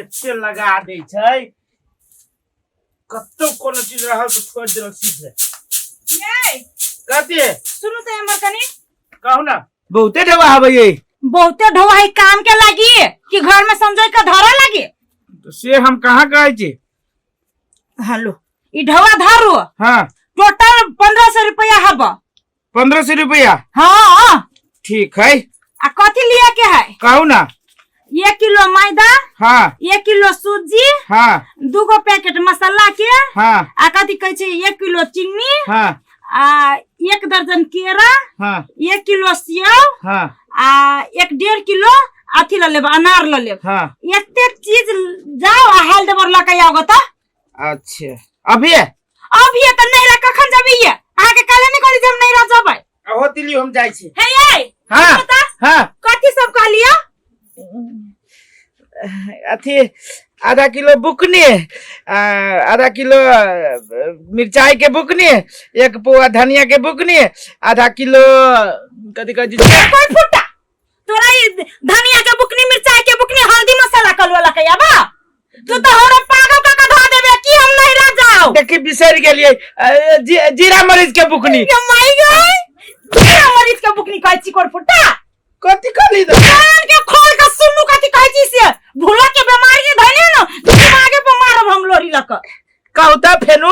एते लगा दै छै कतौ कोनो चीज रहल तऽ छोड़ि देलक सीधे। ये कथी? सुनू तऽ एम्हर कनी। कहू ना। बहुते ढेवा हबै ये। बहुते ढोआ है काम के लागी कि घर में समझो के धरा लागी? तो से हम कहाँ कहै छी। हेलो ई ढोआ धरू। हाँ। टोटल 1500 रुपया हब। 1500 रुपया? हाँ। ठीक है। आ कथी लिया के है? कहू ना। 1 किलो मैदा। हाँ। 1 किलो सूजी। हाँ। 2 गो पैकेट मसाला के। हाँ। आ कथी कहै छै 1 किलो चीनी। हाँ। आ 1 दर्जन केरा। हाँ। 1 किलो सेव। हाँ। आ 1.5 किलो अथी ल लेब, अनार ल लेब। हाँ। एते चीज जाओ आ हाल देबर लऽ के आओ त। अच्छा अभी? अभी त नहीं रह, कखन जबी ये? अहाँ के काल्हे नहीं कहली जे हम नहीं रह जबै? अहो दिल्ली हम जाइ छी। हे ये। हाँ। बता। हाँ। कथी सब कहलियो? अथी आधा किलो बुकनी, आधा किलो मिरचाई के बुकनी, 1 पौआ धनिया के बुकनी, आधा किलो कथी कहै छी? कोई फुटा तोरा ई धनिया के बुकनी, मिरचाई के बुकनी, हल्दी मसाला कलवा लके आबा। तू तो हमरा पागल का कधा देबे कि हम नहीं रह जाओ। देखी बिसरि गेलियै, जीरा मरीच के बुकनी। ये माई गई, जीरा मरीच के बुकनी कहै छी कोर फुटा? कथी कहली त? कान के खोल के सुनू कथी कहै छी से। भूला के बीमारी धैले न दिमागे पर मारब हम लोरी लक। कहू त फेनु।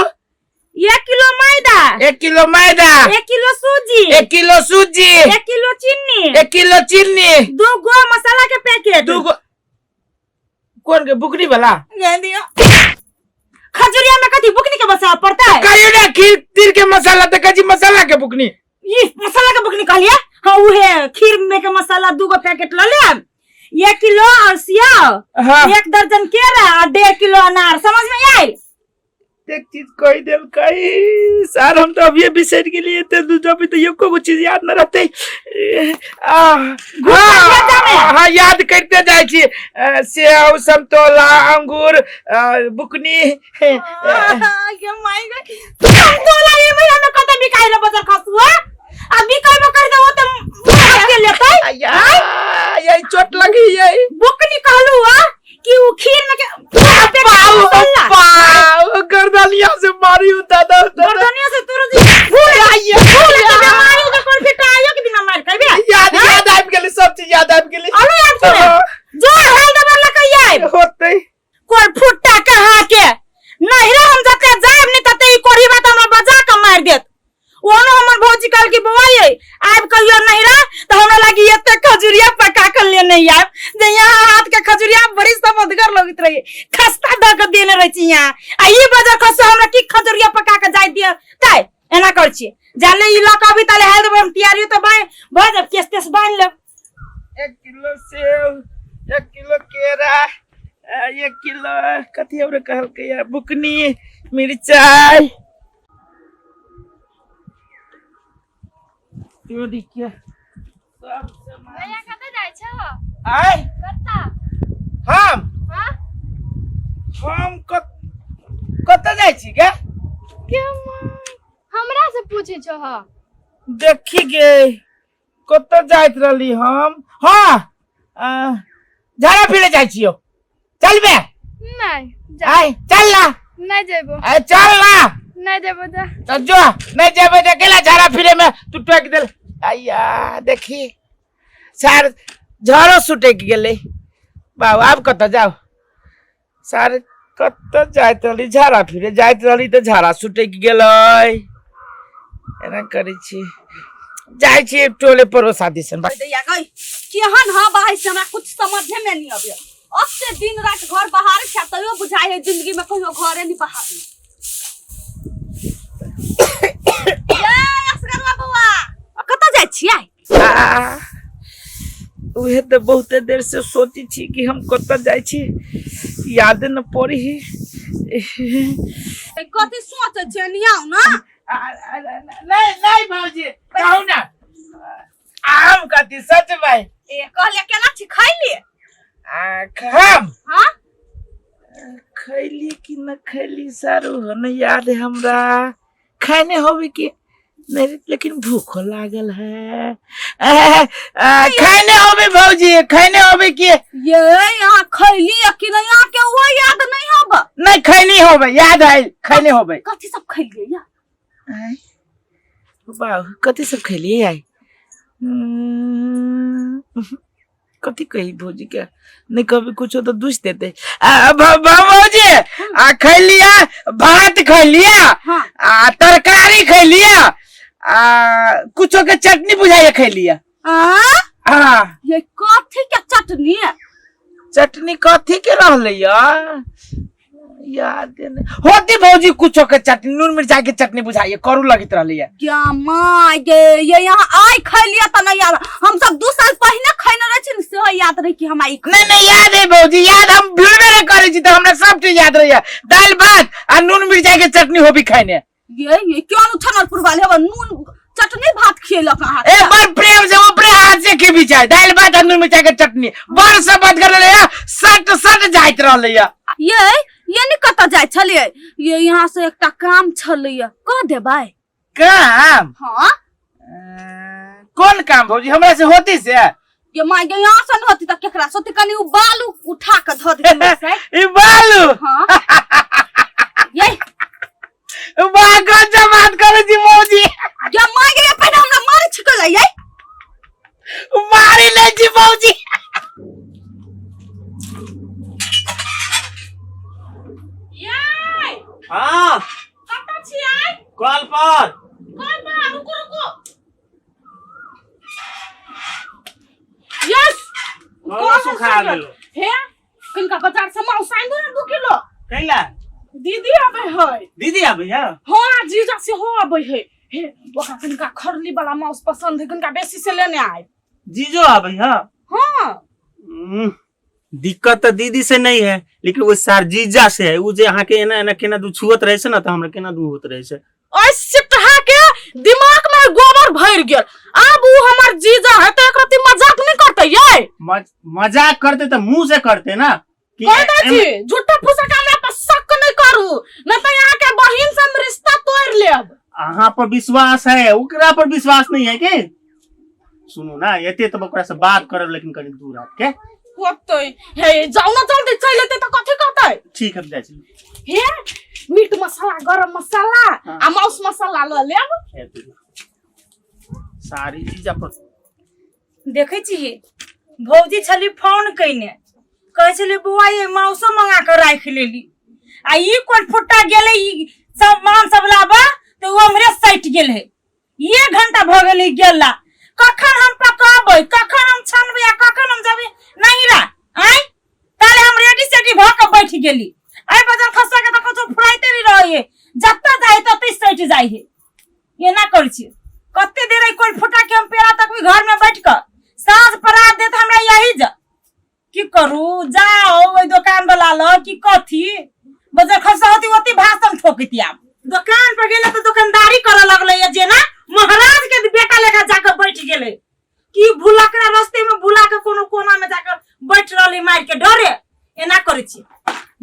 1 किलो मैदा। 1 किलो मैदा। 1 किलो सूजी। 1 किलो सूजी। 1 किलो चीनी। 1 किलो चीनी। 2 गो मसाला के पैकेट। 2 गो कौन के बुकनी वाला? दे दियो। खजुरिया में कथी बुकनी के मसाला पड़ता है? कहियो ना खीर तीर के मसाला त कजी मसाला के बुकनी। ई मसाला के बुकनी कहलिए? हाँ उहे खीर में के मसाला 2 गो पैकेट ल ले। 1 किलो और सेव। हाँ। 1 दर्जन केरा और 1.5 किलो अनार। समझ में आयल? एक चीज कही देल कही सर, हम तो अभी बिसर गेलिए ते दू जब तो एको गो चीज याद न रहते। हाँ, याद करते जाय छी। सेव, समतोला, अंगूर, बुकनी। ये माई गई, समतोला ये महीना में कत बिकाइ रे बजार खसुआ? आ बिकाइ कर देबो त मुँह के लेतै। आया, ये चोट लगी ये। बुकनी कहलु आ कि उ खीर में के पाओ, पाओ, गर्दनिया से मारी हूँ दादा, दादा। गर्दनिया से तोरो जी भूल आइए, भूल के बीमारी के कोन फिट आयो कि बिना मार कहबे? याद, याद आबि गेलै, सब चीज याद आबि गेलै। अरे याद करे। हाँ। जो हाल दबर लकै आइब। होतै। कोन फुट्टा कहाँ के? नहिरा हम जते जायब नहीं तते ई कोढ़ी बात हमरा बजा के मार देत। ओनो हमर भौजी कहल कि बौआ ये आब कहियो नहिरा त हमरा लागी एते खजुरिया पका के ले नहीं आब, जे यहाँ हाथ के खजुरिया बड़ी समझगर लगैत रहे, खस्ता द के देने रहे छी यहाँ। आ ई बजर खसो हमरा की खजुरिया पका के जाय दिय तै एना कर छी। जाले ई लक अभी तले हाल देबै हम तैयारी त बाय भ जाब, केस तेस बान्हि लेब। 1 किलो सेव, 1 किलो केरा, 1 किलो कथी और कहलकै या बुकनी, मिरचाई। देखिए सब सामान। भैया कतऽ जाइ छह? आय? कतऽ? हम? हाँ? हम कतऽ जाइ छी गे? के माँ, हमरा से पूछै छह? देखी गे कतऽ जाइत रहली हम। हाँ, झाड़ा फिरे जाइ छियौ, चलबे? नहीं, जा। आय चल ना। नहीं जेबो। आय चल ना। नहीं जेबो जा। तो जो नहीं जेबे तो अकेला झाड़ा फिरे में तू टोक देल। आया देखी सार झाड़ो सुटक गेलै। बाबू आब कतऽ जाओ? सार कतऽ जाइत रहली? झाड़ा फिरे जाइत रहली तऽ झाड़ा सुटक गेलै। एना करै छी, जाइ छी टोले पड़ोसा दिसन। दैया गई केहन हवा है से हमरा कुछ समझे में नहीं आबे। अब से दिन रात घर बाहर छै तैयो बुझाइ है जिंदगी में कहियो घरे नहीं बहारी। ए असगरवा बौआ कतऽ जाइ छियै? आ, उहे तऽ बहुते देर से सोचै छी कि हम कतऽ जाइ छी, याद न पड़ी। कथी सोचै छियै नियाउ ना? नहीं नहीं भौजी कहू ना, आम कथी सच भाई। ए कहले केना छी खैली? आ, हम? हाँ? खैली कि न खैली सारू हो न याद है हमरा, खाने होबे कि नहीं लेकिन भूख लागल है। खाने होबे भौजी, खाने होबे की? ये यहाँ खैली या कि नहीं, यहाँ के वो याद नहीं हब? नहीं खैनी होबे, याद है खैने होबे। कथी सब खैलिए या? आय, बाबू कथी सब खैलिए आय? कथी कही भौजी के, नहीं कभी कुछ तो दूस देते। भौजी आ खैलिया भात खैलिया, हाँ। आ तरकारी खैलिया, आ कुछो के चटनी बुझाइए खैलिया। आ? हाँ। ये कथी के चटनी? चटनी कथी के रहले यार, याद नहीं होती भौजी। कुछो के चटनी, नून मिर्चा के चटनी बुझाइए करू लगत रहले है। क्या माँ ये यहाँ आय खैलिया त नहीं याद। हम सब 2 साल पहले खैने रहे छी न, सेहो याद रहे कि हम आई। नहीं नहीं याद है भौजी, याद हम भूलबे नहीं करे छी, त हमरा सब चीज याद रहे। दाल भात आ नून मिर्चा के चटनी होबी खैने। ये क्यों न छनरपुर वाले हवा नून चटनी भात खियलक अहाँ? ए बड़ प्रेम से ऊपरे हाथ से खेबी चाहे दाल भात आ नून मिर्चा के चटनी, बड़ सब बात कर रहले है, सट सट जाइत रहले है। ये नहीं कतऽ जाइ छलियै? ये यहाँ से एकटा काम छलैया, कह देबै? काम? हाँ। कोन काम भौजी, हमरा से होती से? ये माय गे, यहाँ से न होती त केकरा से होती? कनी उ बालू उठा के धऽ देती से। ई बालू? हाँ। ये वाह गजब बात करे छी भौजी। ये माय गे, ये पहिने हमरा मारै छिकलै ये। मारी ले छी भौजी। हाँ। कतऽ छियै? कल पर। कल पर? रुकू रुकू। यस कल सुखा गेलो। हे किनका बाजार से मांस आनि दू ने 2 किलो। कैला? दीदी आबै है। दीदी आबै है? हाँ जीजा सेहो आबै है। हे ओकरा किनका खरली वाला मांस पसंद है, किनका बेसी से लेने आए। जीजो आबै है? हाँ। दिक्कत तो दीदी से नहीं है, लेकिन वो सार जीजा से है। वो जे अहाँ के एना एना केना दू छुअत रहे छै ना, त हमरा केना दू होत रहे छै। ओइ सिटहा के दिमाग में गोबर भरि गेल। आब उ हमर जीजा है त एक रति मजाक नहीं करते ये। मजाक करते त मुंह से करते ना। कि कह दै छी झूठा फूसा के हमरा पर शक नहीं करू, नहीं त यहाँ के बहिन से हम रिश्ता तोड़ लेब। अहाँ पर विश्वास है, ओकरा पर विश्वास नहीं है के? सुनू ना, एते त ओकरा से बात करब, लेकिन कनी दूर हट के। होतै हे जाउ ना जल्दी चलि एतै त कथी कहतै? ठीक है, जाइ छी। हे मीट मसाला, गरम मसाला हाँ। आ मांस मसाला ल लेब। सारी चीज अपन देखै छी भौजी छली फोन कइने, कहै छली बौआ ये मांसो मंगा के राखि लेली, आ ई कोन फुट्टा गेलै ई सामान सब लाबा त ओ हमरे सटि गेल है। 1 घंटा भ गेलै गेला, कखन हम पकाबै, कखन हम छानबै आ कखन हम जेबै नहिरा? आँय ताले हम रेडी सेडी भ के बैठ गेली। आइ बजन खसा के त कतौ फुराइते नहीं रहे, जतऽ जाइ ततै सटि जाइ है। एना करै छी कते देर कोई फुटा के हम पेड़ा तक भी घर में बैठ के साँझ परात देत हमरा यही जा। की करू, जाओ ओहि दुकान वाला लग कि कथी बजर खसा होती ओती भाषण ठोकती। आब दुकान पर गेले तो दुकानदारी करे लगले या जेना महाराज के बेटा लेखा जाके बैठ गेले कि भुलकरा रास्ते में भुला के कोनो कोना में जाके बैठ रहले मार के डरे। एना करै छी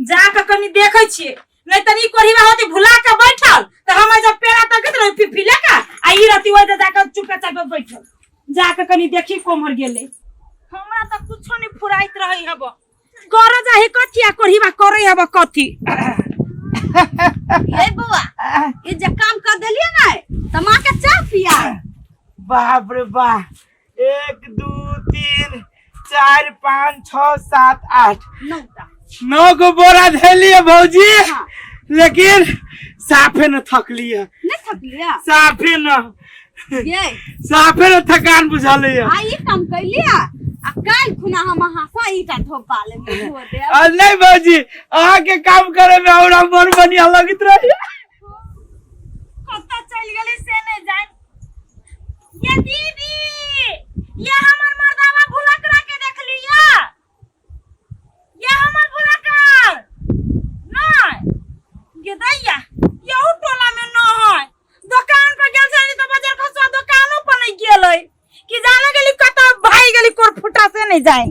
जाके कनी देखै छियै, नहीं त ई कोढ़ीबा होती भुला के बैठल त हम जब पेड़ा तकैत रही फिफी लेके आ ई रहती ओइ जाके चुपे चापे बैठल। जाके कनी देखी कोम्हर गेलै। हमरा त कुछो नहीं फुराइत रहै हब, कर जाहि कथी आ कोढ़ीबा करै हब कथी। ये बौआ ये जे काम कर देलिए ना त माँ के चाह पिया। बाप रे बाप, 1 2 3 4 5 6 7 8 9 गो बोरा धेलिए भौजी। हाँ। लेकिन साफे न थकलिए। नहीं थकलिए? साफे न। ये साफे न थकान बुझल है। आ ई काम कैलिए आ काल खुना हम अहाँ से ईटा ढोपा लेब, धो देब। आ नहीं भौजी, अहाँ के काम करे में हमरा बड़ बढ़िया लगैत रहे। कतऽ चलि गेली से नहीं जान। ये दीदी, ये हमर मर्दावा भुलकरा के देख लिया, ये हमर भुलकर नहीं ये दैया यहू टोला में न है। दुकान पर गेल छली त बजार खसुआ दुकानो पर नहीं गेलै कि जाने गेली कतऽ भाई गेली कोर फुटा से नहीं जाए।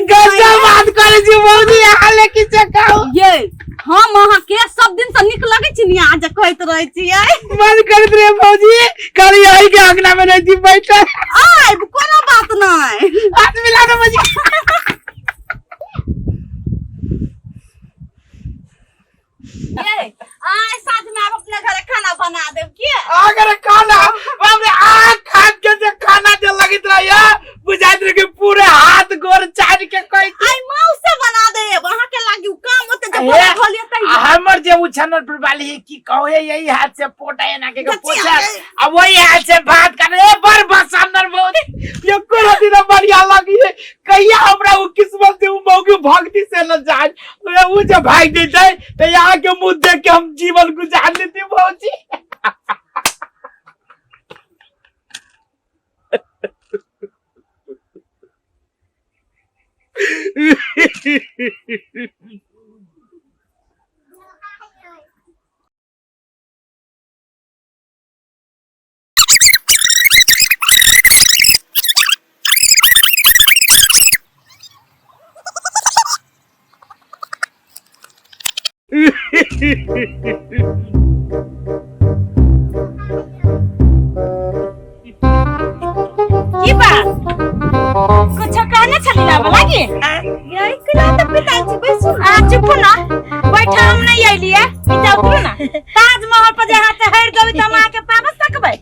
गजब बात करे छी भौजी, अहाँ लेकिन से कहू। ये हम अहाँ के सब दिन से नीक लगै छी नी अहाँ जे कहैत रहै छियै। मन करैत रहे भौजी खाली आई के अंगना में नहीं थी बैठल। आबि कोनो बात नहि। हाथ मिला दो भौजी। ये आइ साँझ में आब अपने घरे खाना बना देब की? अगर खाना बाप रे आ खा के जे खाना जे लगैत रहे बुझाइत रहे कि पूरे हाथ गोर चाट के कोई आइ माउ से बना देब अहाँ के लागी उ काम होते जे हे, बना धोलिए तहिया। हमर जे उछानर पर वाली है की कहो है यही हाथ से पोटा एना के गच्ची पोछा आ गई। आ वही हाथ से भात कर ए बड़ बसानर बहुत ये कोनो दिन बढ़िया लगी है कहिया हमरा उ किस्मत से उ मौगी भक्ति से न जान उ जे भाग जैते तो यहाँ के मुंह देख के हम जीवन गुजार लेती भौजी। की बात कुछ कहने छली लाबे लागी? यही कला त पिताजी छी बैसू आ चुप ना बैठा, हम नहीं अइलिए ई जाउ तू ना ताजमहल पर जे हाथ हर देबी त हम अहाँके पाबऽ सकबै।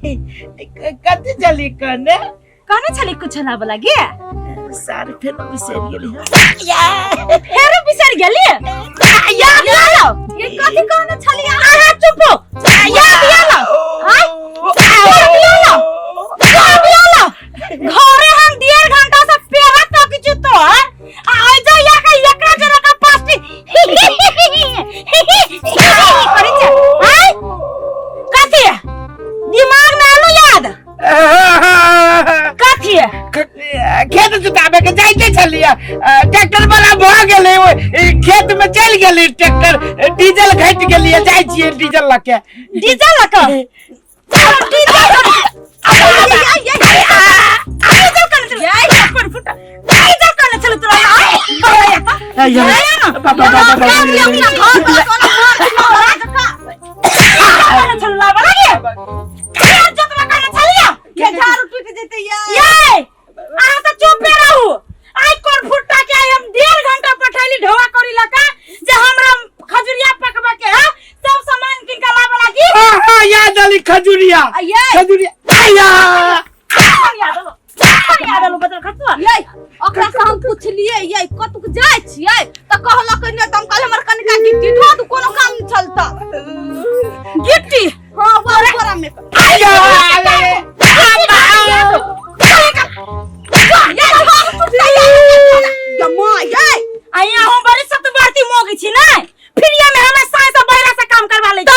कथी चली कहने? कहने छली कुछ लाबे लागी? सार फेर बिसरि गेली। फेरो बिसरि गेली? याद आलो ये कथी कहने छली? अहाँ चुप हो। याद आलो हां याद आलो याद आलो घरे हम 1.5 घंटा से पेरा तक छु तो आ आइ जा या के एकरा जरा का पास्टी करै छै। हां कथी दिमाग में आलो याद? कथी? खेत जोताबे के जाइते छलियै, ट्रैक्टर वाला भऽ गेलै, खेत में चलि गेलै ट्रैक्टर, डीजल घटि गेलियै, जाइ छियै डीजल लऽ के। डीजल लऽ के? डीजल डीजल करने चलो तोरा अहाँ तऽ चुपे रहू। आइ कोन फुट्टा के आइ हम 1.5 घंटा पठैली ढोआ करी लका जे हमरा खजुरिया पकबे के है सब सामान किन के लाबे लागी। हां याद आली खजुरिया खजुरिया आया याद आलो याद आलो बदल खतुआ। ये ओकरा से हम पुछलिए ये कतुक जाय छियै त कहलक नै त हम कहल हमर कनिका गिट्टी ढो दू कोनो काम नहीं चलता। गिट्टी? हां वो बोरा में। आया आया हम बड़ी सतबरती मोगी छी नै फिर ये में हमें साय से बहरा से काम करवा ले त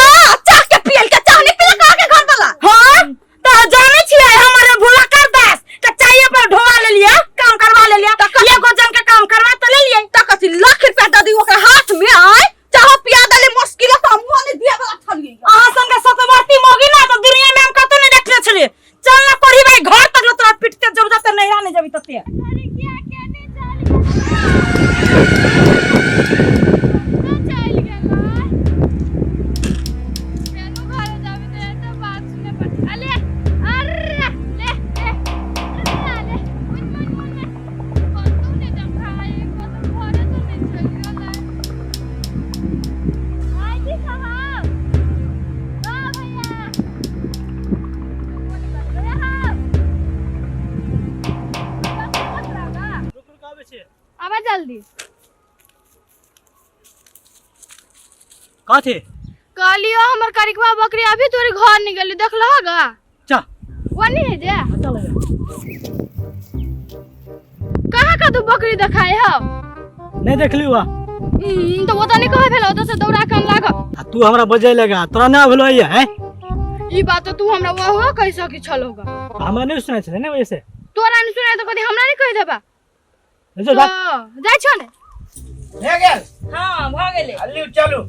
चाह के पियल के चाह नहीं पियल का के घर वाला। हां त जानै छियै हमारे भोला कर दास त चाहिए पर ढोवा ले लिया काम करवा ले लिया एगो जन के काम करवा त ले लियै। त कथि लाख रुपया दे दी ओकरा हाथ में आय चाह पिया देले मुश्किल त हम नहीं दिया वाला छलियै। अहाँ संगे सतबरती मोगी ना त दुनिया में हम कतौ नहीं देखले छलियै। चल ना कोढ़ी भाई घर तक तोरा पिटते जब जब तक नैहरा नहीं जबी तते। आबा जल्दी। कथी कहलियो हमर करिकवा बकरी अभी तोरे घर निकली देखलह गा? चल वो नहीं है जे चल। कहाँ का तू बकरी देखाए हो? नहीं देखली हुआ। तो वो तो नहीं कहे भेल ओतऽ से दौड़ा के हम लागल। आ तू हमरा बजै लगा तोरा ना भेलो है हैं? ई बात तो तू हमरा वह कहि सकी छल होगा। हमरा नहीं सुनाइ छलै ने वैसे। तोरा नहीं सुनाइ तो कथी हमरा नहीं कहि देबा? जो जा। जाइ छौ ने? भए गेल? हां भ गेलै। अल्लू चलू।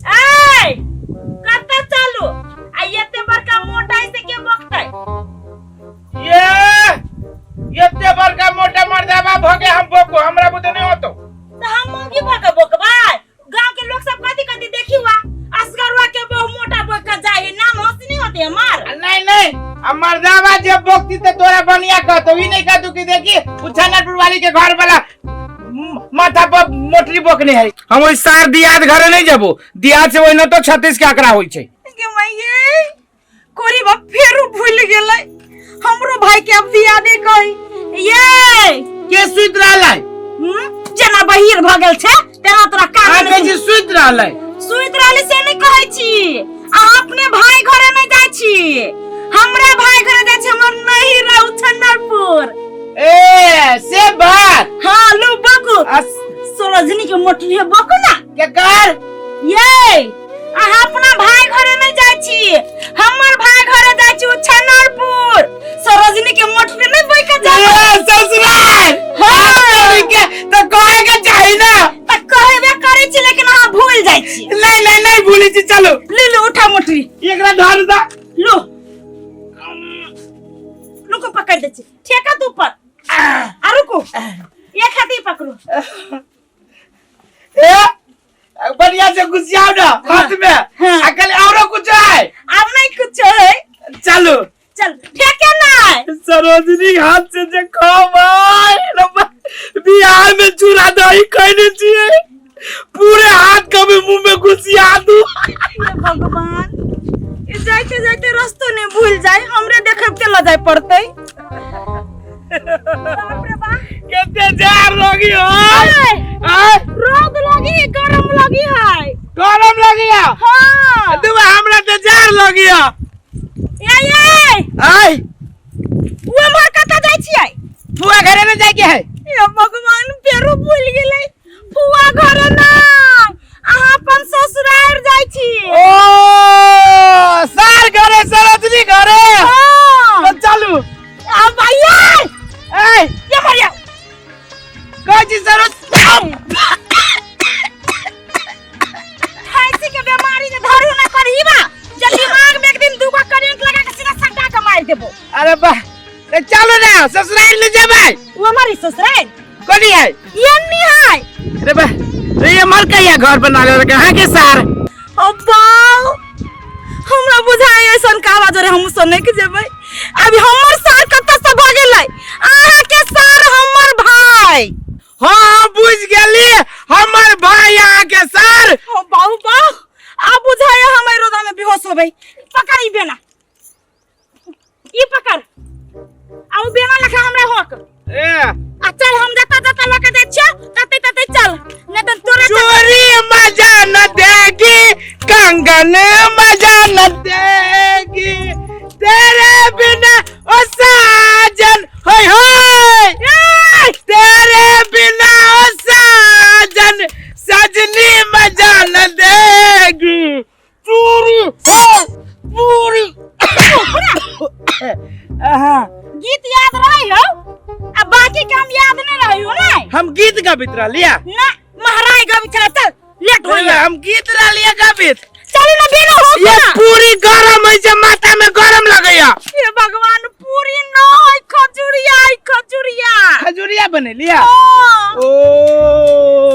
ए कतऽ चलू? आ एते बड़का मोटाई से के बकतै? ये एते बड़का मोटा मर्दाबा भ के हम बोको हमरा बुते नहीं होतो। त हम मौगी भ के बोकबै? गांव के लोग सब कहते आ मर्दावा जे बोकती ते तोरा बनिया कहतो, ई नहीं कहतो कि देखी उछानपुर वाली के घर वाला माथा पर मोटरी बोकने है। हम ओइ सार दियाद घरे नहीं जबो, दियाद से ओइनो तो 36 के आंकड़ा होई छै। गे माइये, कोरी बाप फेरू भूल गेलै। हमरो भाई के अब दियादे कही ये के सुति रहलै? जेना बहिर भ गेल छै तेना तोरा कान अहाँ में कहै छी सुति रहलै। सुति रहली से नहीं कहै छी, अहाँ अपने भाई घरे नहीं जाइ छी, हमरा भाई घरे जाइ छी, हमर नहीं रहू छन्नरपुर। ए से बात। हाँ लू बकू सरोजनी के मोटरी है बकू ना। केकर? ये अहाँ अपना भाई घरे नहीं जाइ छी, हमर भाई घरे जाइ छी छन्नरपुर, सरोजनी के मोटरी नहीं बह के जाइ। ए ससुराल। हाँ। के तो कहे के चाही ना। त कहबे करै छी लेकिन अहाँ भूल जाइ छी। नहीं नहीं नहीं भूली छी, चलो ले लो उठा मोटरी। एकरा धर दा। लो रुको पकड़ दे छी, ठेका तू ऊपर आ रुको, एक हाथ ही पकड़ो। ए बढ़िया से घुसियाओ ना हाथ में। हाँ। आ कल औरो कुछ है? अब नहीं कुछ है। चलो चल ठेके ना। सरोजनी हाथ से जे खाओ बिहार में चूड़ा दही खैने छियै, पूरे हाथ कभी मुंह में घुसिया दू। हे भगवान, ई जाइते जाइते रस्तो नहीं भूल जाए, हमरे देखे के ल जाए पड़तै। बाप रे बाप, केते जार लगी हो। ए, आय रौद लगी, गरम लगी है। गरम लगी है? हाँ। दुबा हमरा ते जार लगी है। ए ए आय उ हमर कतऽ जाइ छियै? फुआ घरे में जाय के है। हे भगवान, फेरो भूल गेलै। फुआ घरे ना, अहाँ अपन ससुराल जाइ छी। ओ सार घरे, सरोजनी घरे। हाँ। तो चलू। आ भैया। ए ये मरिया। कहै छी सरोज खांसी के बीमारी जे धरू ना करही बा, जे दिमाग में एक दिन दूगो करेंट लगा के सीधा सटा के मार देबो। अरे वाह, तो चलू ना ससुराल ले जेबै। वो हमारी ससुराल कोनी है? ये नहीं है। अरे वाह, रे ये मर कहिया घर बना ले रखे हाँ के सार। ओ बाऊ, हमरा बुझाय ऐसन का आवाज रे, हम सुनै के जेबै। अभी हमर सार कतऽ से भऽ गेलै? अहाँ के सार हमर भाई। हाँ बुझ गेली, हमर भाई अहाँ के सार। ओ बाऊ बाऊ, आ बुझाय हम एहि रोदा में बेहोश होबै। पकड़ ई बेना, ई पकड़, आ उ बेना लखा हमरा होक। ए आ चल, हम जतऽ जतऽ लऽ के जाइ छियौ तते तते चल, नहीं तऽ तोरे चोरी मजा न देगी, कंगन मजा न देगी, तेरे बिना ओ साजन होय होय, तेरे बिना ओ साजन सजनी मजा न देगी। चोरी होय पूरी। आहा। गीत याद रहे हो आ बाकी काम याद नहीं रहे हो ना? हम गीत गाबित रहलिया ना महाराज गाबित छला, चल लेट हो गया। हम गीत रहलिया गाबित। चलू ना बिना हो ये ना। पूरी गरम है जे माथा में गरम लगैया। हे भगवान, पूरी न है, खजुरिया है, खजुरिया। खजुरिया बनेलिया? हाँ। ओ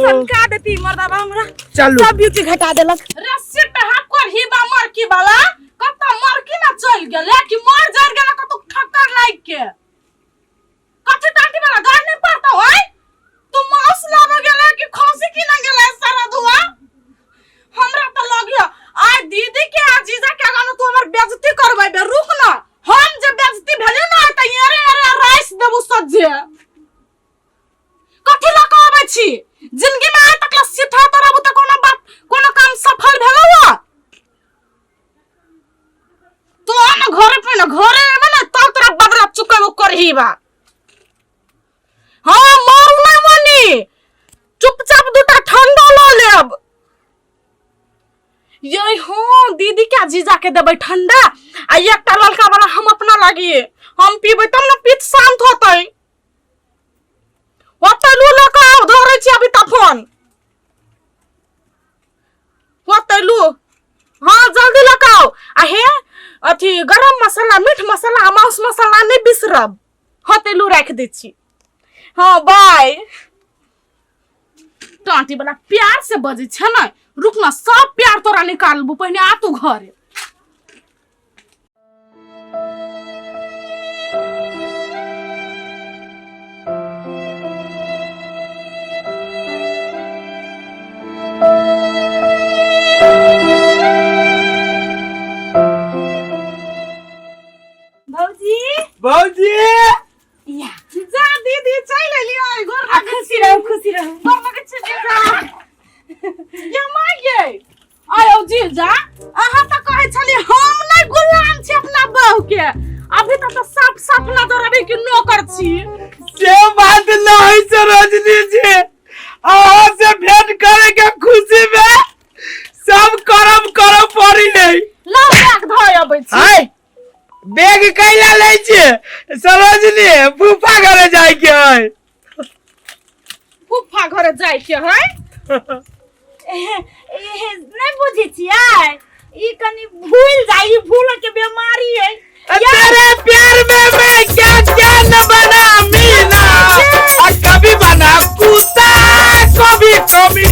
सनका देती मर्दाबा हमरा। चलू। सब ब्यूटी घटा देलक। रस्सी टहा करही बा मरकी वाला, कत मरकी ना चल गेले कि मर जर गेला कत ठक्कर लाग के। कथी टाटी वाला गाड़ नहीं पड़ता होय? तू मांस लाबे गेले कि खसी किने गेले सारा दुआ? हमरा त लगिया आय दीदी के आ जीजा के आगा तू हमर बेइज्जती करबै बे, रुक ना, हम जे बेइज्जती भेलियो ना त एरे एरे राइस देबू सज्जे। कथी लऽ कऽ अबै छी जिंदगी में? आइ तक ला सीधा तोरा बुते कोनो बात कोनो काम सफल भेलौ हँ? तू आ ना घरे पे ना, घरे एबे ना तब तोरा बदला चुकेबो करही बा। हाँ मारू ना मनी, चुपचाप दूटा ठंडा लऽ लेब। ये हाँ दीदी के जीजा के देबै ठंडा आ एकटा ललका वाला हम अपना लागी हम पीबै तब ना पीत शांत होतै। ओतै लू लऽ कऽ आउ, धरै छी अभी तऽ फोन। होतै लू, हाँ जल्दी लऽ कऽ आउ। आ हे अथी गरम मसाला, मीट मसाला आ मांस मसाला नहि बिसरब। होतै लू, राखि दै छी। हाँ बाय। टाँटी वाला प्यार से बजै छै ने, रुक ना सब प्यार तोरा निकालबू, पहिने आ तू घरे। जी। या। जा दीदी, चलि एलियै गोर। आ खुशी रहू, खुशी रहू। गोर लगै छी जीजा। ये माँ ये, आयो जीजा, अहाँ तऽ कहै छलियै हम नहि गुलाम छी अपना बहू के, अभी तक तऽ साफ साफ नजर अबै कि नौकर छी। से बात नहीं सरोजनी जी, अहाँ से भेंट करे के खुशी में सब करम करम पड़ी नहीं। लौ बैग धोय अबै छी। हाय, बैग कैला लै छियै सरोजनी? फूफा घरे जाय के है। फूफा घरे जाय के है? नहीं बुझै छियै, ई कनि भूल जाइ, ई भूल के बीमारी है। तेरे प्यार में मैं क्या क्या न बना मीना, और कभी बना कुत्ता कभी कभी।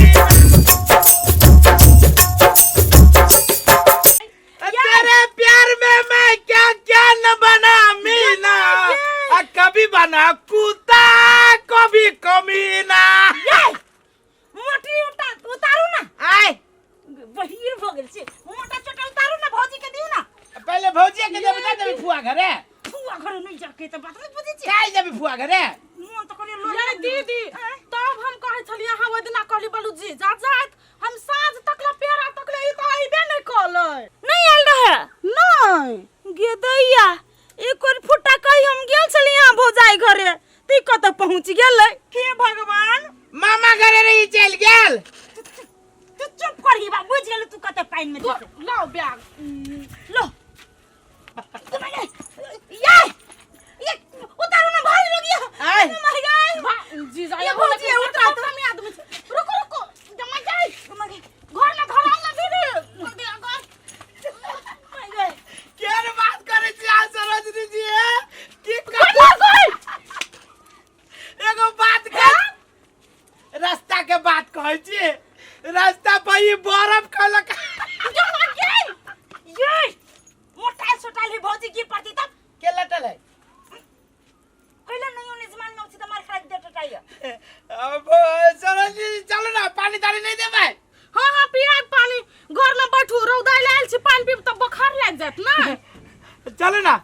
तेरे प्यार में मैं क्या क्या न बना मीना, और कभी बना कुत्ता कभी कमीना। मोटी उतारू ना। आय। बहिर भऽ गेल छै। मोटा चोटा उतारू ना, भौजी के दियौ ना। पहले भौजी के देबे, जा देबी फुआ घरे। फुआ घरे नहीं जाके तऽ बात नहीं बुझै छियै। काहे जेबी फुआ घरे? मोन तऽ कनि लोल। यार दीदी, तब हम कहै छलियै, अहाँ ओहि दिना कहली बलू जी जा जाइत हम साँझ तकला पेड़ा तकले, ई तऽ अइबे नहि कलै। नहीं आयल रहे? नहि। गे दैया, एक कोन फुट्टा कही हम गेल छली यहाँ भौजाई घरे तऽ ई कतऽ पहुँच गेलै, हे भगवान! मामा घरे रही चलि गेल। तू चुप करही बा, बुझि गेलू तू कते पानि में जेतै। लाओ बैग। लो ये ये उतारू ना भाई लोग ये। आय। मर गए। जीजा। ये भौजी उतरा तो। हम आदमी छी। रुको रुको, जमा जाई घर में धराल ना दीदी घर। मर गए। केहन बात करै छी अहाँ सरोजनी जी, हे? की कर एगो बात कह, रास्ता के बात कहै छी, रास्ता पर ई बरफ खलक। ये मोटाइल सोटाइल है भौजी, गिर पड़ती तब। के लटल है? कैला नहीं होने जमान में उछि त मार खा दे टटाइया। अब सरोजनी जी, चलू ना, पानी तानी नहीं देबै? हाँ हाँ, पिया पानी, घर में बैठू, रौदा आयल छी, पानि पीब तऽ बोखार लागि जायत ना। चलू ना।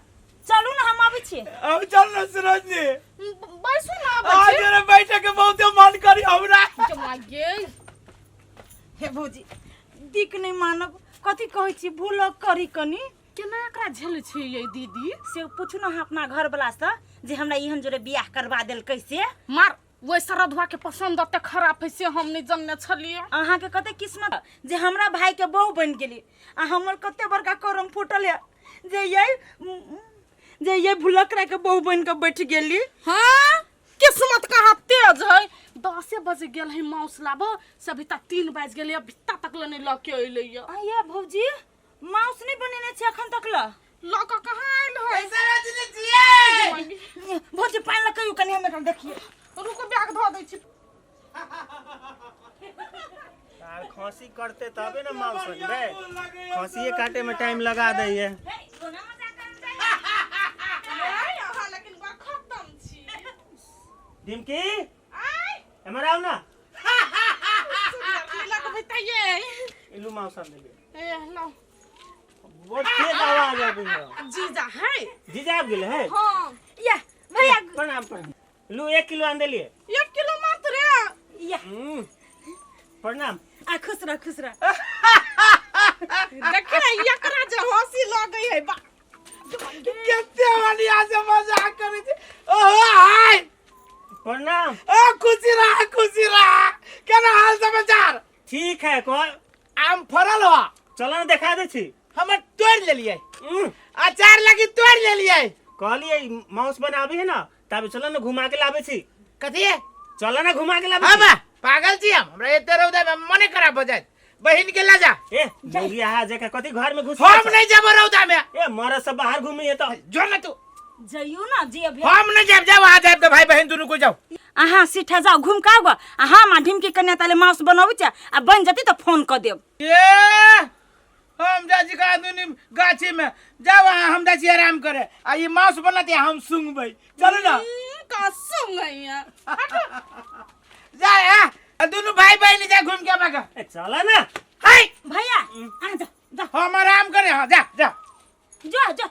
चलू ना, हम आबै छी। अब चल ना सरोजनी। बैसू ना, आबै आज छी। रे बैठे के बहुते मन करी हमरा। जमा गेल। हे भौजी, दिक नहीं मानब, कथी कहै छी, भूल करी कनी। केना एकरा झेलै छी ये दीदी? से पूछू ना अहाँ अपना घर वाला से जे हमरा एहन जोरे बियाह करवा देलकै से। मार, ओहि सरधुआ के पसंद एते खराब है से हम नहीं जनने छलियै। अहाँके कते किस्मत जे हमरा भाई के बहू बनि गेली, आ हमर कते बड़का करम फूटल है जे ये भुलकरा के बहू बनि के बैठ गेली। हाँ, किस्मत कहाँ तेज है। 10 बजे गेल है माउस लाबऽ से, अभी तक 3 बाजि गेलै, अभी तक ले नहीं लऽ के अयलै। आया भौजी, माउस नहीं बनेने छै अखन तक ल? लऽ कऽ कहाँ आयल है? सरोजनी जी। भौजी, पानि लऽ कहियो कनि, हम एकरा देखिए। रुको, बैग धऽ दै छी। आर खांसी करते तबे ना मांस बनबे, खांसीए काटे में टाइम लगा दैये। अहाँ लेकिन बड़ खतम छी। डिमकी, एमहर आउ ना। लगबै तऽ ये। इलू मांस आन देलिए। ए लो। बहुत तेज आवाज आबि है। जीजा है। जीजा आबि गेलै है? हाँ। या भैया। प्रणाम प्रणाम। लू, 1 किलो आन देलिए। 1 किलो मात्र? या। प्रणाम। आ खुश रह, खुश रह। देखी ने एकरा जे हंसी लगै है बा। कते बढ़िया से मजाक करै छी। ओहो हाय। प्रणाम। ओ खुशी रह, खुशी रह। केना हाल समाचार? ठीक है कौन। आम फरल हो? चलो ना, देखा दै छी। हमर तोड़ लेलिए। अचार लगी तोड़ लेलिए। कहलिए मांस बनाबी है ना, तब चलो ना, घुमा के लाबे छी। कथी है? चलो ना, घुमा के लाबे हाँ छी। बा, पागल छी हम? हमरा एते रौदा में मने खराब हो जायत। बहिन के ला जा। ए मुर्गिया हा जेका कथी घर में घुस। हम नहीं जाबो रौदा में। ए, मरद सब बाहर घूमी है तो। जो ना तू। जइयो ना जे अभी। हम नहीं जाब, जाओ वहाँ जाब तो भाई बहन दोनों को जाओ। अहाँ सीठा जाओ, घुम के आउ, आ हम आ ढिमकी कन्या ताले माउस बनाबै छै, आ बनि जतै तऽ फोन कऽ देब। ए हम जाइ छी दुनी गाछी में, जाओ वहाँ, हम जाइ छी आराम करे, आ ई मांस बनत हम सुंगबै। चलू ना। का सुंगैया? जा आ दोनों भाई बहन जा, घूम के आबा। ए चला ना। हाय। भैया, अहाँ जा जा। हम आराम करे। हाँ, जा जा। जो जो,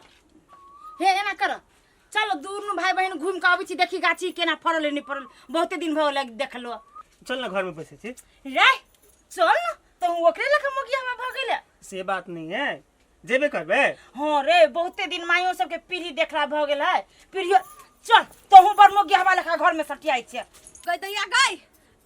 हे एना कर। चलो दुनू भाई बहिन घूम के अबै छी, देखी गाछी केना फड़ल है, नहि फड़ल, बहुते दिन भऽ गेल देखलो। चल ना, घर में बैसे छी। रे चल न, तो ओकरे लख मोगिया में भऽ गेलै। से बात नहीं है, जेबे करबे। हाँ रे, बहुते दिन माइयो सबके पीढ़ी देखला भऽ गेल है, पीढ़ियो। चल, तोहू बड़ मोगिया हवा लेखा घर में सटियाइ छै। गई दैया गई,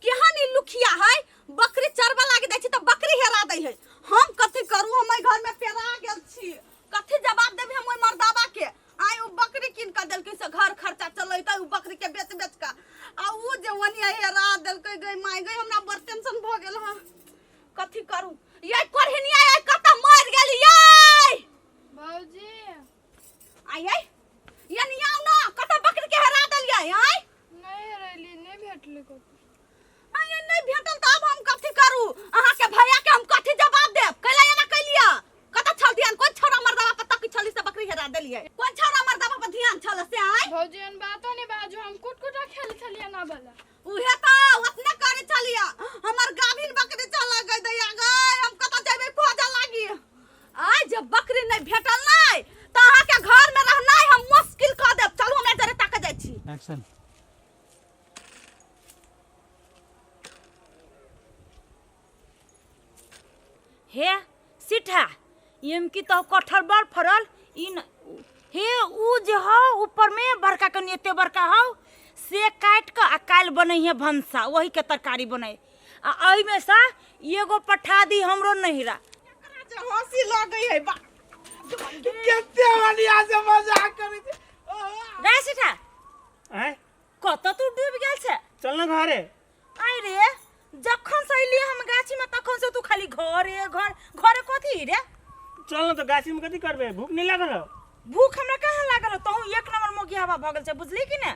केहन ई लुखिया है, बकरी चरबा लागी दै छी तऽ बकरी हेरा दै है। हम कथी करू, हम एहि घर में पेरा गेल छी। कथी जवाब देबै हम ओहि मर्दाबा के? आइ ओ बकरी कीन कऽ देलकै से घर खर्चा चलेतै ओ बकरी के बेच बेच कऽ, आ उ जे ओनिया हेरा देलकै। गई माय गई, हमरा बड़ टेंशन भऽ गेल हँ, कथी करू? ये कोढ़िनिया ये कतऽ मरि गेली ये? भौजी। आइ ये ये नियाउ ना, कतऽ बकरी के हेरा देलियै? आइ नहि हेरैली, नहि भेटलै कतौ। आइ नहि भेटल तऽ आब हम कथी करू? अहाँके भैया के हम कथी जवाब देब? कैला एना कैलियै? कतऽ छल ध्यान? कोन छौड़ा मर्दाबा पर तकी छली से बकरी हेरा देलियै? कोन छौड़ा मर्दाबा पर ध्यान छल से? आइ भौजी, एहन बातो नहि बाजू, हम कुटकुटा खेल छलियै ना बला। उहे तऽ ओतने करै छलियै, हमर गाभिन बकरी चल गई। दैया गई, हम कतऽ जेबै खोजऽ लागी? आइ जब बकरी नहि भेटल नहि तऽ अहाँके घर में रहनाइ हम मुश्किल कऽ देब। चलू, हमरा जरे ताकऽ जाइ छी। एक्शन। हे सीठा, एम की तो कटहर बड़ फड़ल ई न। हे उ जे हौ ऊपर में बड़का कनि एते बड़का हौ, से काटि कऽ आ काल्हि बनैहे भनसा, वही के तरकारी बनै, आ एहिमे से एगो पठा दी हमरो नहिरा। एकरा जे हंसी लगै है बा। कते बढ़िया से मजाक करै छै। रे सीठा। आँय? कतऽ तू डूबि गेल छै? चल ना घरे। आइ रे, जखन से अइली हम गाछी में तखन से तू खाली घरे घर घरे, कथी रे? चल ना, तो गाछी में कथी करबे? भूख नहीं लागल हौ? भूख हमरा कहाँ लागल हौ? तहूँ एक नंबर मोगी हवा भऽ गेल छै, बुझली कि ने?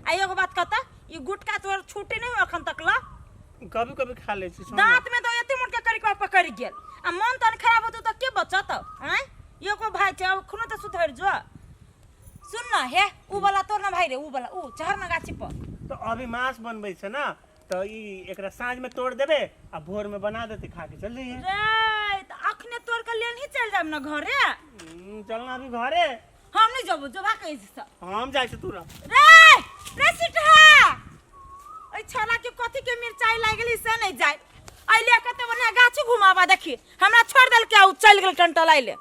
आ एगो बात कहता, ई गुटका तोहर छूटे नहीं हो अखन तक ला? कभी कभी खा ले छी, छोड़ ना। दांत में तो एते मोट के करिकवा पकड़ गेल, आ मन तन खराब होतो तऽ के बचत? आँय, एगो भाई छै, अब खुनो तऽ सुधरि जो। सुन न हे, उ वाला तोर ना भाई रे, उ वाला उ चढ़ ना गाछी पर। तो अभी मांस बनबै छै ना, तो ई एकरा साँझ में तोड़ देबे आ भोर में बना देते, खा के चल जइहे। रे त अखने तोड़ के लेन ही चल जाब ना घरे। चल ना अभी घरे। हम नहीं जबो, जोबा कहि से। हम जाइ छी, तू रह। रे रे सिटहा, ओइ छोरा के कथी के मिरचाई लागि गेली से नहीं जाय। अइले कते बढ़िया गाछी घुमाबा, देखी हमरा छोड़ देल के आ चल गेल टंटल। अइले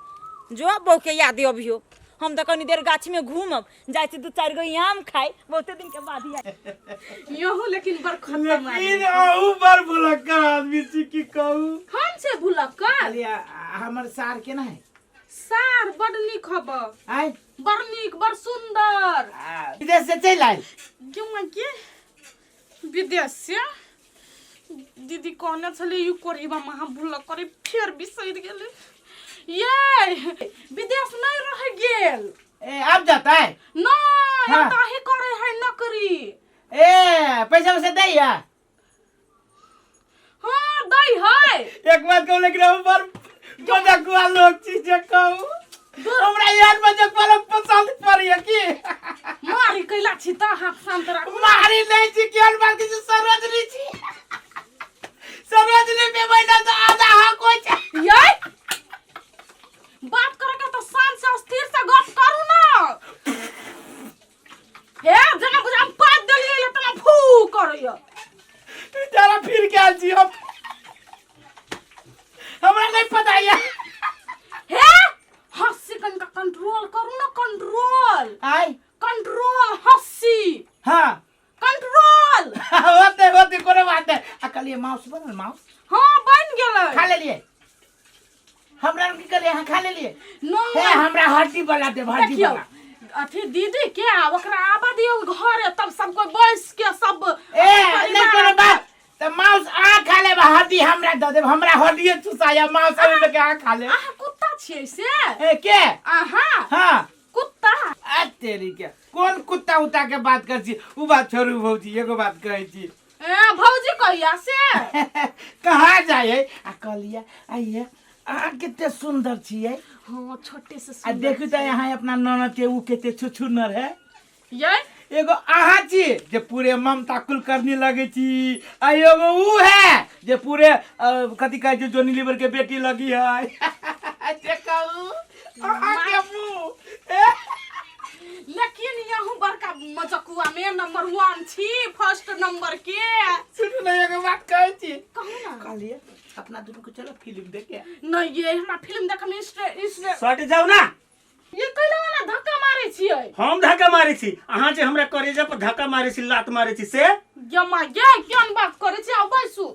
जो बहू के याद अभियो, हम तऽ कनी देर गाछी में घूमब जाइ छी, दू चारि गो आम खाइ, बहुते दिन के बाद ही। यहो लेकिन बड़ खतम आदमी। लेकिन अहू बड़ भुलक्कड़ आदमी छी, की कहू। हम छै भुलक्कड़? कहलियै, हमर सार केना है? सार बड़ नीक हब। आय? बड़ नीक, बड़ सुंदर। आ, विदेश से चलि आयल? क्यों के विदेश से? दीदी कहने छली you कोरीबा महा भूल करे, फेर बिसरि गेलै। ये विदेश नहीं रह गेल। ए, आब जाता है? नहीं। हाँ। ताही करे है नौकरी। ए, पैसा वैसा दै या? हाँ, दै है। एक बात कहू, लेकिन हम बड़ मजाकुआ लोग छी, जे कहू, हमरा यार मजाकुआ लोग पसंद पड़ैया की। मारी कैला छी तऽ हाथ शांत राखू। मारी नहीं छी, केहन बात के सरोजनी छी, सरोजनी पे बैठल तो आधा हक होइ छै। ये बात करे के तऽ शांत से स्थिर से गप करू ना। हे जेना बुझा हम पात देलियै ले तना फू करैया। जरा फिर के आयल छी हम, हमरा नहीं पता ये। हे हंसी कनिका कंट्रोल करू ना, कंट्रोल। आय? कंट्रोल हंसी। हाँ। कंट्रोल। होते होते, कोनो बात नहीं। आ कहलिए माउस बनल? माउस? हाँ, बन गेलै। खा लेलिए? हमरा की कहलिए, अहाँ खा लेलिए? हे। नहीं। हमरा हड्डी वाला देब, हड्डी देखियौ वाला। अथी दीदी के आ ओकरा आबऽ दियौ घरे, तब सब कोई बैस के सब ए नहीं कोनो बात, त माउस अहाँ खा लेब, हड्डी हमरा दऽ देब। हमरा हड्डिए चुसाया, माउस अभी लेके अहाँ खा लेब। अहाँ कुत्ता छियै से? ए, के? अहाँ। हाँ। कुत्ता। आ तेरी के, कोन कुत्ता उत्ता के बात कर छी? उ बात छोड़ू भौजी, एगो बात कहै छी। ए भौजी कहिया से? कहाँ जाए? आ कहलिए आइए, अहाँ कते सुंदर छियै। हाँ, छोटे से आ सुंदर। देखू तऽ यहाँ अपना ननद के, उ कते छुछुनर है। ये एगो अहाँ छी जे पूरे ममता कुलकर्णी लगे छी, आ एगो उ है जे पूरे कथी कहै छै, जोनी लीवर के बेटी लगी है, जे कहू अहाँ के मुँह ए, लेकिन यहूँ बड़का मजकुआ में नंबर वन छी फर्स्ट नंबर के। सुनू ने, एगो बात कहै छी। कहू ना। कहलिए अपना दुनू के चलो फिल्म देखे। नहीं, ये हमरा फिल्म देखे में इंटरेस्ट। सट जाउ ना। ये कैला वाला धक्का मारे छियै? हम धक्का मारै छी? अहाँ जे हमरा करेजा पर धक्का मारै छी, लात मारै छी से। जमा ये केहन बात करे छी? आउ बैसू।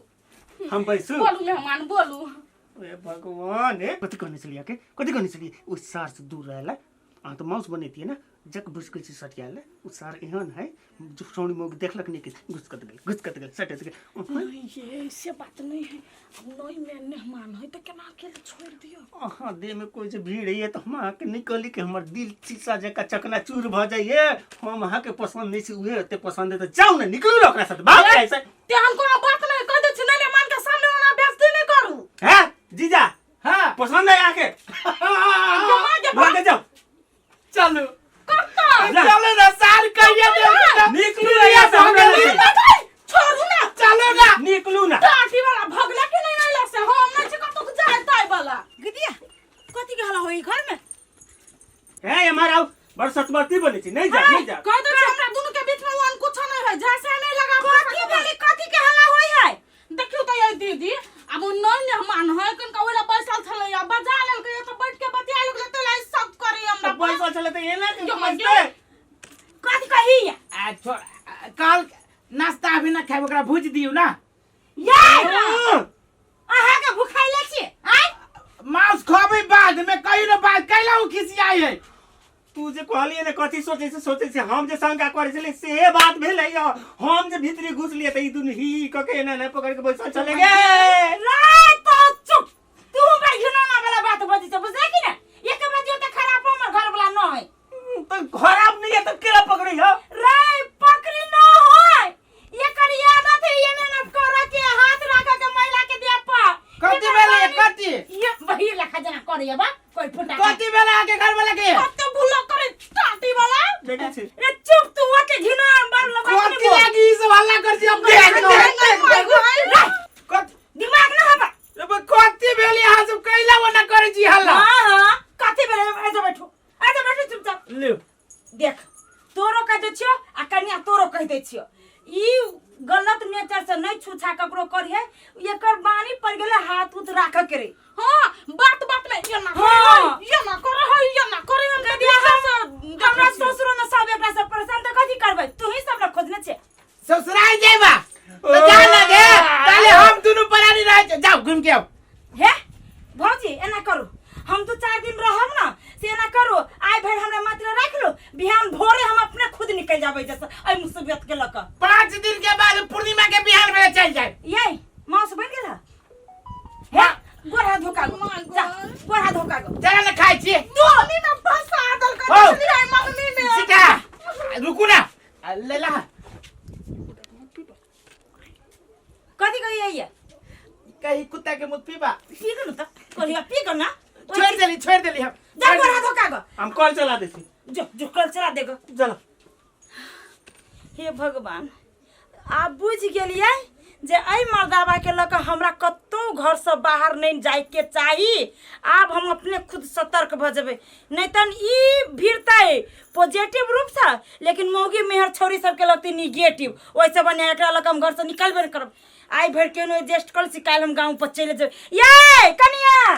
हम बैसू? बोलू मेहमान, बोलू। ए भगवान, ए कथी कहने छलियै के? कथी कहने छलियै? ओ सार से दूर रहला। अहाँ तऽ माउस बनेतियै ने, जक भुसकै छै सटियाल। ओ सार एहन है जो सौनी मौगी देखलक नहि कि घुसकत गेल, घुसकत गेल, सटत गेल। नहीं, ये ऐसे बात नहीं है। अब नहीं मेन मेहमान है तो केना अकेले छोड़ दियो? अहाँ देह में कोई जे भीड़ है तऽ हम अहाँके नहि कहली कि हमर दिल शीशा जकाँ चकनाचूर भऽ जाइए। हम अहाँके पसन्द नहि छी, उहे एते पसन्द है तऽ जाउ ने, निकलू ने ओकरा साथ, भाग जाइ से। तेहन कोनो बात नहीं, कह दै छी नहीं मेहमान के सामने ओना बेइज्जती नहीं करू। हैं जीजा? हाँ। पसंद है अहाँके? जमा जे। भाग जाउ। चलू। कत्ता? चलू ना, सार कहिए देलखिन। निकलू ना यहाँ से, हमरा लगे। छोड़ू ना। चलू ना। निकलू ना। टाटी वाला भगला के नहीं आइला से हम नहीं छी कतौ जाय ताय वाला। गिदिया, कथी के हल्ला होई घर में? हे हमार आउ, बड़ सतबरती बनै छी। नहीं जा, नहीं जा। कह दै छी हमरा दुनू के बीच में वन कुछ नहीं है, जैसे नहीं लगाबो। कथी भेलै? कथी के हल्ला होई है? देखियो त ये दीदी, अब उ नहीं मेहमान है कनका ओला बैसल छलै आ बजा लेलकै त बैठ के बतिया लगलै त लाई सब करे हमरा। तऽ पैसा छलै तऽ एना के जो बजतै? कथी कही? आ छोड़, काल नाश्ता अभी ना खाएब, ओकरा भूज दियौ ना। ये हाँ। अहाँ के भुखाइले छी आय? मांस खबै बाद में, कहियो ना बात कैला उ खिसियाई है। तू जे कहलियै ने कथी सोचै छै, सोचै छै, हम जे शंका करै छलियै से बात भेलै। यौ हम जे भीतरी घुसलियै तऽ ई दुनू ही ही कऽ के एना एना पकड़ के बैसल छलै गे। रे तो चुप, तू बड़ घिनौना वाला बात बजै छ, बुझले कि ने? एक बजियो त खराब हमर घर वाला न है। तऽ खराब नहीं है तऽ केना पकड़ै हौ? रे पकड़ी न होय, एकर आदत है एने न करे के, हाथ राखे के महिला के देह पर। कथी भेलै? कथी? ये वही लखा जना करे बा कोई फुटा। कथी भेलै अहाँके घर वाला के? कते भूला करे टाटी वाला। देखै छी। रे चुप, तू ओते घिनौना बार लगा। कथी लागी ई सब हल्ला कर छी? हम देख देख देख। कथी? दिमाग न हबा। अबे कथी भेलै? अहाँ सब कैला ओना करै छी हल्ला? हां हां, कथी भेलै? ऐसे बैठो, ऐसे बैठो चुपचाप। लियो। देख, तोरो कह दै छियो आ कन्या तोरो कह दै छियो, ई गलत नेचर से नहीं छूछा ककरो करिहे। एकर बानी पड़ गेलै हाथ उथ राख के रे। हां, बात बात में ये ना हाँ। करे, ये ना करे है, ये ना करे। हम कह के दिया से हमरा ससुरो में सब एकरा से परेशान, तऽ कथी करबै? तू ही सब ने खोजने छे। ससुराल जेबा तो जा ना गे, ताले हम दुनू प्राणी रह जाओ, घूम के आओ। हे भौजी, एना करू, हम दू चार दिन रहब ना, से एना करू, आइ भरि हमरा मात्र राखि लो, बिहान भोरे हम अपने खुद निकलि जाबै जैसे एहि मुसीबत के लऽ कऽ। 5 दिन के बाद पूर्णिमा के बिहान में चल जाए। ये मांस बनि गेल हे? गोर हाथ धोका गो, जा गोर हाथ धोका गो। चला ना, खाइ छियै। मम्मी में फंसा दल के। हौ। है मम्मी में। सीता, रुकू ना, ले ला। कथी कहिए ये? कहीं कुत्ता के मुँह पीबा। पी गो न तऽ कहिया पी गो ना। छोड़ देली, छोड़ देली हम। जा गोर हाथ धोका गो। हम कल चला दै छी। जो जो, कल चला देगो। चलो। हे भगवान, आब बुझि गेलियै जे एहि मर्दाबाके लऽ कऽ हमरा कतहु घरसँ बाहर नहि जाइके चाही। आब हम अपने खुद सतर्क भऽ जेबै, नहि तन ई भिड़तै पॉजिटिव रूपसँ, लेकिन मौगी मेहर छौरी सबके लगतै निगेटिव। ओहिसँ बढ़िआँ एकरा लऽ कऽ हम घरसँ निकलबे नहि करब। आइ भरि केहनो एडजस्ट कऽ लै छी, काल्हि हम गाँव पर चलि जेबै। ये कनिया।